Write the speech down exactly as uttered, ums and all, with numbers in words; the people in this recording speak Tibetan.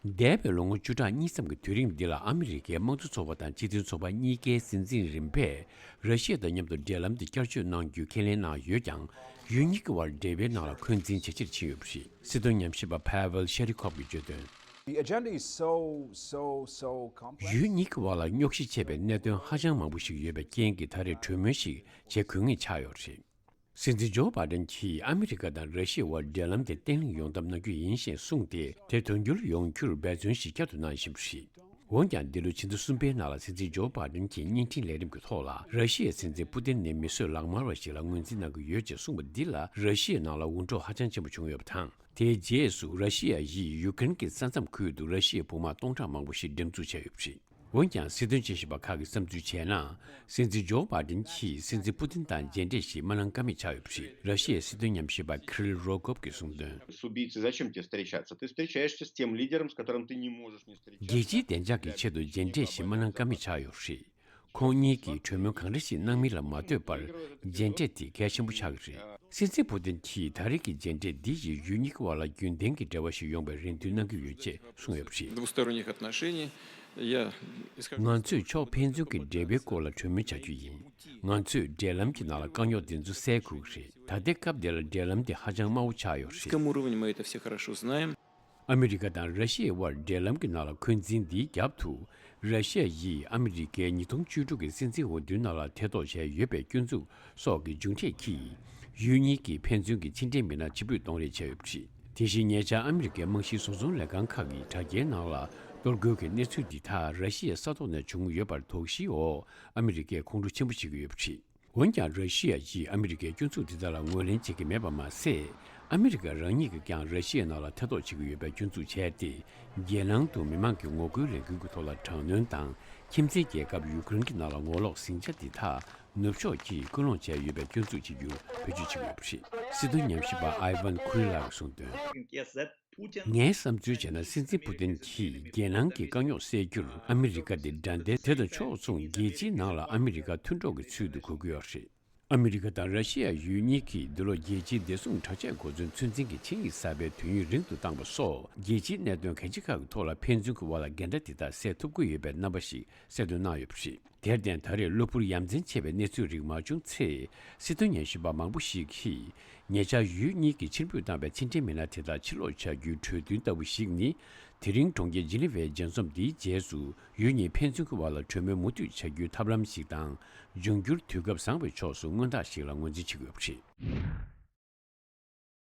འདས་པའི་ལོ་ངོ་བཅུ་ཕྲག་གཉིས་ཙམ་གྱི་དུས་རིང་འདི་ལ་ཨ་མི་རི་ཀའི་དམངས་གཙོ་ཚོགས་པ་དང་སྤྱི་མཐུན་ཚོགས་པ་གཉིས་ཀའི་སྲིད་འཛིན་རིམ་པས་ར་ཤི་ཡ་དང་མཉམ་དུ་འབྲེལ་ལམ་དེ་བསྐྱར་བཅོས་གནང་རྒྱུ་ཁས་ལེན་གནང་ཡོད་ཀྱང་། ཡུལ་གཉིས་ཀྱི་དབར་འབྲེལ་བའི་ནང་ལ་འཁོན་འཛིན་ཇེ་ཆེར་ཕྱིན་ཡོད་པ་རེད། སྲིད་དོན་ཉམས་ཞིབ་པ་Pavel Sharikov གིས་བརྗོད་དོན། The agenda is so, so, so complex. ཡུལ་གཉིས་ཀྱི་དབར་ལ་རྙོག་གཞི་ཆེ་བའི་གནད་དོན་ཧ་ཅང་མང་པོ་ཞིག་ཡོད་པའི་རྐྱེན་གྱིས་ད་རེས་གྲོས་མོལ་ཞིག་བྱེད་དགོས་ངེས་ཆགས་ཡོད་པ་རེད། སྲིད་འཛིན་ཇོ་བྷའི་ཏན་གྱིས་ཨ་མི་རི་ཀ་དང་ར་ཤི་ཡའི་དབར་འབྲེལ་ལམ་དེ་བརྟན་ལྷིང་ཡོང་ཐབས་གནང་རྒྱུ་ཡིན་ཞེས་གསུངས་ཏེ། དེ་དོན་འཁྱོལ་ཡོང་རྒྱུར་འབད་བརྩོན་ཞིག་བསྐྱར་དུ་གནང་བཞིན་པ་རེད། འོན་ཀྱང་། འདི་ལོའི་ཕྱི་ཟླ་གསུམ་པའི་ནང་ལ་སྲིད་འཛིན་ཇོ་བྷའི་ཏན་གྱིས་བརྙན་འཕྲིན་ལས་རིམ་གྱི་ཐོག་ལ། ར་ཤི་ཡའི་སྲིད་འཛིན་པུ་ཏིན་ནི་མི་བཟོད་ལག་དམར་བ་ཞིག་ལ་ངོས་འཛིན་གནང་གི་ཡོད་ཅེས་གསུངས་པ་འདི་ལ། ར་ཤི་ཡའི་ནང་ལ་འུར་སྒྲོག་ཧ་ཅང་ཆེན་པོ་བྱུང་ཡོད་པ་དང་། དེའི་རྗེས་སུ། ར་ཤི་ཡ་ཡིས་ཡུ་ཀེ་རེན་གྱི་ས་མཚམས་ཁུལ་དུ་ར་ཤི་ཡའི་བོགས་དམག་སྟོང་ཕྲག་མང་པོ་ཞིག་འགྲེམས་འཛུགས་བྱས་ཡོད་པ་རེད། འོན་ཀྱང་། སྲིད་དོན་དཔྱད་ཞིབ་པ་ཁག་གིས་བསམ་ཚུལ་བྱས་ན། སྲིད་འཛིན་ཇོ་བྷའི་ཏན་གྱིས་སྲིད་འཛིན་པུ་ཏིན་དང་མཇལ་འཕྲད་ཞིག་མ་གནང་ཀ་མེད་ཆགས་ཡོད་པ་རེད། ར་ཤི་ཡའི་སྲིད་དོན་ཉམས་ཞིབ་པ་ཁི་རིལ་རོ་གོབ་ཀྱིས་གསུངས་དོན། С убийцей зачем тебе встречаться? Ты встречаешься с тем лидером, с которым ты не можешь не встречаться. རྒྱལ་སྤྱིའི་བདེ་འཇགས་ཀྱི་ཆེད་དུ་མཇལ་འཕྲད་ཞིག་མ་གནང་ཀ་མེད་ཆགས་ཡོད་པ་རེད། ཁོང་གཉིས་ཀྱིས་གྲོས་མོལ་གང་འདྲ་ཞིག་གནང་མིན་ལ་མ་ལྟོས་པར། མཇལ་འཕྲད་དེ་གལ་ཆེན་པོ་ཆགས་ཀྱི་རེད། སྲིད་འཛིན་པུ་ཏིན་གྱིས་ད་རེས་ཀྱི་མཇལ་འཕྲད་འདི་ཡིས་ཡུལ་གཉིས་ཀྱི་དབར་ལ་རྒྱུན་ལྡན་གྱི་འབྲེལ་བ་ཞིག་ཡོང་བའི་རེ་འདུན་གནང་གི་ཡོད་ཅེས་གསུངས་ཡོད་པ་རེད། Двусторонних отношений я ང་ཚོས་ཕྱོགས་ཕན་ཚུན་གྱི་འབྲེལ་བའི་སྐོར་ལ་གྲོས་མོལ་བྱ་རྒྱུ་ཡིན། ང་ཚོས་འབྲེལ་ལམ་གྱི་ནང་ལ་དཀའ་རྙོག་འདི་ཚོ་སེལ་དགོས་ཀྱི་རེད། ད་ལྟའི་སྐབས་འདི་ལ་འབྲེལ་ལམ་དེ་ཧ་ཅང་དམའ་བོ་ཆགས་ཡོད་རེད། Политическом уровне мы это все хорошо знаем. ཨ་མི་རི་ཀ་དང་ར་ཤི་ཡའི་དབར་འབྲེལ་ལམ་གྱི་ནང་ལ་འཁོན་འཛིན་འདིའི་རྒྱབ་ཏུ། ར་ཤི་ཡ་ཡིས་ཨ་མི་རི་ཀའི་ཉིས་སྟོང་བཅུ་དྲུག་གི་སྲིད་འཛིན་འོས་བསྡུའི་ནང་ལ་ཐེ་གཏོགས་བྱས་ཡོད་པའི་སྐྱོན་འཛུགས་སོགས་ཀྱི་མཇུག་འབྲས་ཀྱིས། ཡུལ་གཉིས་ཀྱིས་ཕན་ཚུན་གྱི་ཕྱི་འབྲེལ་མི་སྣ་ཕྱིར་འབུད་གཏོང་རེས་བྱས་ཡོད་པ་རེད། དེ་བཞིན་ཉེ་ཆར་ཨ་མི་རི་ཀའི་རྨང་གཞིའི་བཟོ་ཚོང་ལས་ཁང་ཁག་གི་དྲ་རྒྱའི་ནང་ལ་གཏོར་རྒོལ་གྱི་གནས་ཚུལ་འདི་དག་ར་ཤི་ཡའི་ས་ཐོག་ནས་བྱུང་ཡོད་པར་དོགས་གཞིའི་འོག་ཨ་མི་རི་ཀས་ཁོང་ཁྲོ་ཆེན་པོ་བྱེད་ཀྱི་ཡོད་པ་རེད། འོན་ཀྱང་། ར་ཤི་ཡ་ཡིས་ཨ་མི་རི་ཀའི་སྐྱོན་འཛུགས་དེ་དག་ལ་ངོས་ལེན་བྱེད་ཀྱི་མེད་པ་མ་ཟད། ཨ་མི་རི་ཀ་རང་ཉིད་ཀྱིས་ཀྱང་ར་ཤི་ཡའི་ནང་ལ་ཐེ་གཏོགས་བྱེད་ཀྱི་ཡོད་པའི་སྐྱོན་འཛུགས་བྱས་ཏེ། རྒྱལ་ནང་དུ་མི་མང་གི་ངོ་རྒོལ་ལས་འགུལ་གྱི་ཐོག་ལ་དྲག་གནོན་དང་། ཁྱིམ་མཚེས་རྒྱལ་ཁབ་ཡུ་ཀེ་རེན་གྱི་ནང་ལ་ངོ་ལོག་ཟིང་ཆ་འདི་དག་ནུབ་ཕྱོགས་ཀྱིས་སྐུལ་སློང་བྱས་ཡོད་པའི་སྐྱོན་འཛུགས་བྱེད་རྒྱུར་བེད་སྤྱོད་བྱེད་ཀྱི་ཡོད་པ་རེད། སྲིད་དོན་ཉམས་ཞིབ་པ་ཨའི་ཝན་ཁུ་རི་ལགས་ཀྱིས་གསུངས་དོན། ངའི་བསམ་ཚུལ་བྱས་ན། སྲིད་འཛིན་པུ་ཏིན་གྱིས་རྒྱལ་ནང་གི་དཀའ་རྙོག་སེལ་རྒྱུར་ཨ་མི་རི་ཀ་དེ་དགྲ་འདེད། དེ་དང་ཕྱོགས་མཚུངས་རྒྱལ་སྤྱིའི་ནང་ལ་ཨ་མི་རི་ཀ་མཐུན་གྲོགས་ཀྱི་ཚུལ་དུ་གོ་གི་ཡོད་རེད། ཨ་མི་རི་ཀ་དང་ར་ཤི་ཡ་ཡུལ་གཉིས་ཀྱིས་འདི་ལོ་རྒྱལ་སྤྱིའི་བདེ་སྲུང་དྲག་ཆས་གོ་མཚོན་ཚོད་འཛིན་གྱི་ཆིངས་ཡིག་གསར་པའི་དུས་ཡུན་རིང་དུ་བཏང་པ་སོགས། རྒྱལ་སྤྱིའི་གནད་དོན་གལ་ཆེ་ཁག་གི་ཐོག་ལ་ཕན་ཚུན་གྱི་དབར་ལ་འགལ་ཟླ་དེ་དག་སེལ་ཐུབ་ཀྱི་ཡོད་པའི་རྣམ་པ་ཞིག་གསལ་སྟོན་གནང་ཡོད་པ་རེད། དེར་བརྟེན། ད་རེས་གློ་བུར་ཡ་མཚན་ཆེ་བའི་གནས་ཚུལ་རིགས་མ་བྱུང་ཚེ། སྲིད་དོན་ཉམས་ཞིབ་པ་མང་པོ་ཞིག་གིས། ཉེ་ཆར་ཡུལ་གཉིས་ཀྱིས་ཕྱིར་འབུད་བཏང་བའི་ཕྱི་འབྲེལ་མི་སྣ་དེ་དག་ཕྱིར་ལོག་བྱ་རྒྱུའི་གྲོས་མཐུན་ལྟ་བུ་ཞིག་ནི། དེ་རིང་གྲོང་ཁྱེར་ཇི་ནི་ཝའི་མཇལ་འཛོམས་འདིའི་རྗེས་སུ། ཡུལ་གཉིས་ཕན་ཚུན་གྱི་དབར་ལ་གྲོས་མོལ་མུ་མཐུད་བྱ་རྒྱུའི་ཐབས་ལམ་ཞིག་དང་། འབྱུང་འགྱུར་དུས་སྐབས་བཟང་བའི་ཕྱོགས་སུ་མངོན་རྟགས་ཤིག་ལ་ངོས་འཛིན་བྱེད་དགོས་པ་རེད།